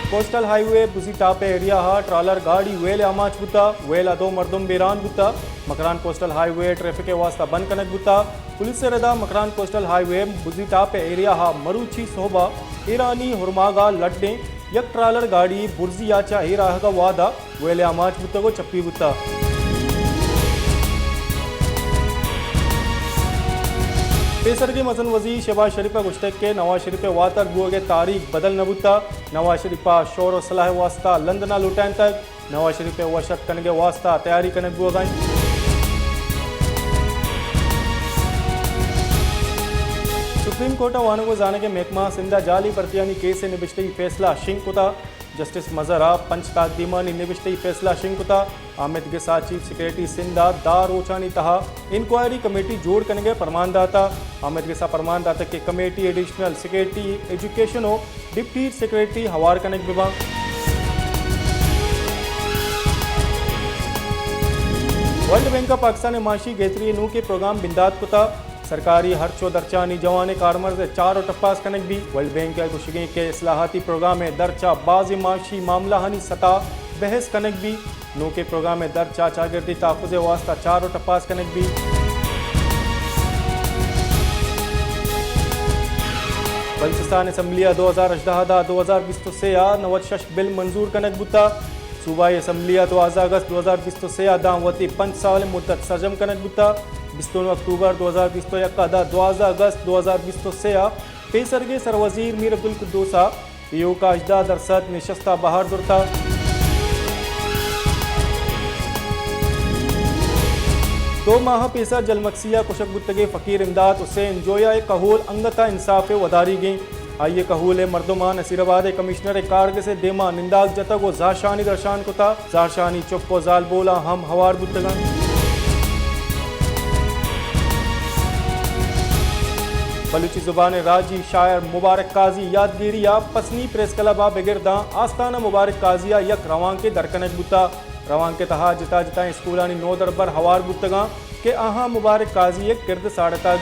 Coastal high وے busy top ءِ ایریا ءَ ٹرالر گاڑی ویل ءَ آماچ بوتا، ویل ءَ دو مردم بیران بوتا۔ Makran coastal high way traffic ءِ واستہ بند کنگ بوتا۔ پولیس ءِ ردا مکران کوسٹل ہائی وے بزی ٹاپ ءِ ایریا ءَ مروچی سہب ءَ ایرانی ہرماگ ءَ لڈیں یک ٹرالر گاڑی برزی ءَ چہ ایر آہگ ءَ وہد ءَ ویل ءَ آماچ بوتگ ءُ چپی بوتگ۔ پیسرگیں مزن وزیر شہباز شریف ءَ گوشتگ کہ نواز شریف ءِ واتر بوگ ءِ تاریخ بدل نہ بوتگ۔ نواز شریف ءَ شور ءُ سلاہ ءِ واستہ لندن ءَ لوٹائینتگ۔ نواز شریف ءِ وش اتک کنگ ءِ واستہ تیاری کنگ بوگ ءَ انت۔ سپریم کورٹ ءَ وانگ ءُ زانگ ءِ محکمہ ءَ سندھ ءَ جعلی بھرتیانی کیس ءِ نبشتہی فیصلہ شنگ کتگ۔ جسٹس مظہر ءَ پنچ تاکدیمانی نبشتہی فیصلہ شنگ کتگ۔ آمید گس ءَ چیف سیکرٹری سندھ ءَ دہ روچانی تہا انکوائری کمیٹی جوڑ کنگ ءِ پرمان داتگ۔ آمید گس ءَ پرمان داتگ کہ کمیٹی ایڈیشنل سیکرٹری ایجوکیشن ءُ ڈپٹی سیکرٹری ہوار کنگ بہ باں۔ ورلڈ بینک ءَ پاکستان ءِ معاشی گہتری ءِ نوکیں پروگرام بندات کتگ۔ سرکاری ہرچ ءُ درچانی جوانیں کارمرز ءِ چار ءُ ٹپاس کنگ بیت۔ ورلڈ بینک ءِ گوشگ انت کہ اصلاحاتی پروگرام ءِ درچ ءَ بازیں معاشی معاملہانی سطح ءَ بحث کنگ بیت۔ نوکیں پروگرام ءِ درچ ءَ چاگردی تحفظ ءِ واستہ چار ءُ ٹپاس کنگ بیت۔ بلوچستان اسمبلی ءَ دو ہزار ہژدہ ءَ داں دو ہزار بیست ءُ سے ءَ نود شش بل منظور کنگ بوتگ۔ صوبائی اسمبلی ءَ دوازدہ اگست دو ہزار بیست ءُ سے ءَ داں وتی پنچ سال ءِ مدت سرجم کنگ بوتگ۔ بیست ءُ نو اکتوبر دو ہزار بیست ءُ یک ءَ داں دوازدہ اگست دو ہزار بیست ءُ سے ءَ پیسرگیں سروزیر میر عبدالقدوس ءَ ایوک ءَ ہژدہ درسد نشست ءَ بہر زرتگ۔ دو ماہ پیسر جلمکسی ءَ کشگ بوتگیں فقیر امداد حسین جویا ءِ کہول انگت ءَ انصاف ءِ وداریگ انت۔ آئی ءِ کہول ءِ مردماں نصیر آباد ءِ کمشنر ءِ کارگس ءِ دیما ننداگ جتگ ءُ زہرشانی درشان کتگ۔ زہرشانی چک ءُ زالبولاں ہم ہوار بوتگ انت۔ بلوچی زبان ءِ راجی شاعر مبارک قاضی ءِ یادگیری ءَ پسنی پریس کلب ءَ بگر داں آستانہ مبارک قاضی ءَ یک روانکے در کنگ بوتگ۔ روانک ءِ تہا جتا جتائیں اسکولانی نودربر ہوار بوتگ انت کہ آہاں مبارک قاضی ءِ کرد ساڑتگ۔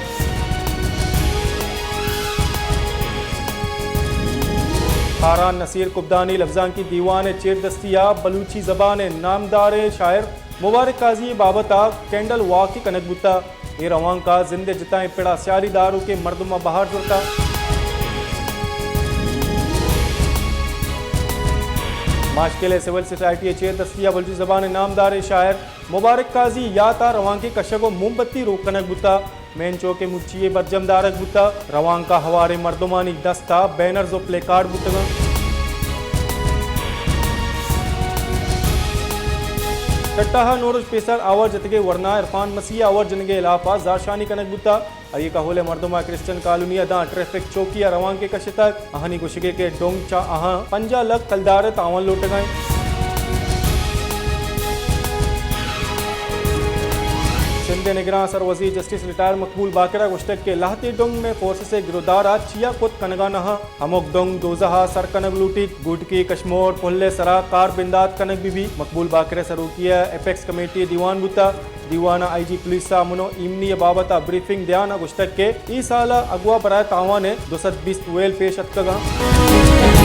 خاران نصیر کبدانی لبزانکی دیوان ءِ چیردستی ءَ بلوچی زبان ءِ نامداریں شاعر مبارک قاضی ءِ بابت ءَ کینڈل واک کنگ بوتگ۔ اے روانک ءَ زند ءِ جتائیں پڑ ءَ سیاری داروکیں مردماں بہر زرتگ۔ ماشکل ءِ سول سوسائٹی ءِ چیردستی ءَ بلوچی زبان ءِ نامداریں شاعر مبارک قاضی ءِ یات ءَ روانکے کشگ ءُ موم بتی روک کنگ بوتگ۔ مین چوک ءِ مچی ءَ برجم دارگ بوتگ۔ روانک ءَ ہواریں مردمانی دست ءَ بینرز ءُ پلے کارڈ بوتگ انت۔ ٹٹہ ءَ نو روچ پیسر آوار جتگیں ورنا عرفان مسیح ءِ آوار جنگ ءِ ہلاپ ءَ زہرشانی کنگ بوتگ۔ آئی ءِ کہول ءِ مردماں کرسچن کالونی ءَ داں ٹریفک چوکی ءَ روانکے کشتگ۔ آہانی گوشگ ءَ کہ ڈونگ چہ آہاں پنجاہ لکھ کلدار ءِ تاوان لوٹگ ءَ انت۔ سندھ ءِ نگراں سروزیر جسٹس ریٹائر مقبول باقر ءَ گوشتگ کہ لہتے ڈونگ مئے فورسز ءِ گرودار ءَ چیا کت کنگ ءَ نہ انت۔ ہمک ڈونگ دوزہ ءَ سر کنگ لوٹیت۔ گوٹکی کشمور پل ءِ سرا کار بندات کنگ بہ بیت۔ مقبول باقر ءِ سروکی ءَ ایپیکس کمیٹی ءِ دیوان بوتگ۔ دیوان ءَ آئی جی پولیس ءَ امن ءُ ایمنی ءِ بابت ءَ بریفنگ دیان ءَ گوشتگ کہ اے سال ءَ اغوا برائے تاوان ءِ دو سد بیست ویل پیش اتکگ انت۔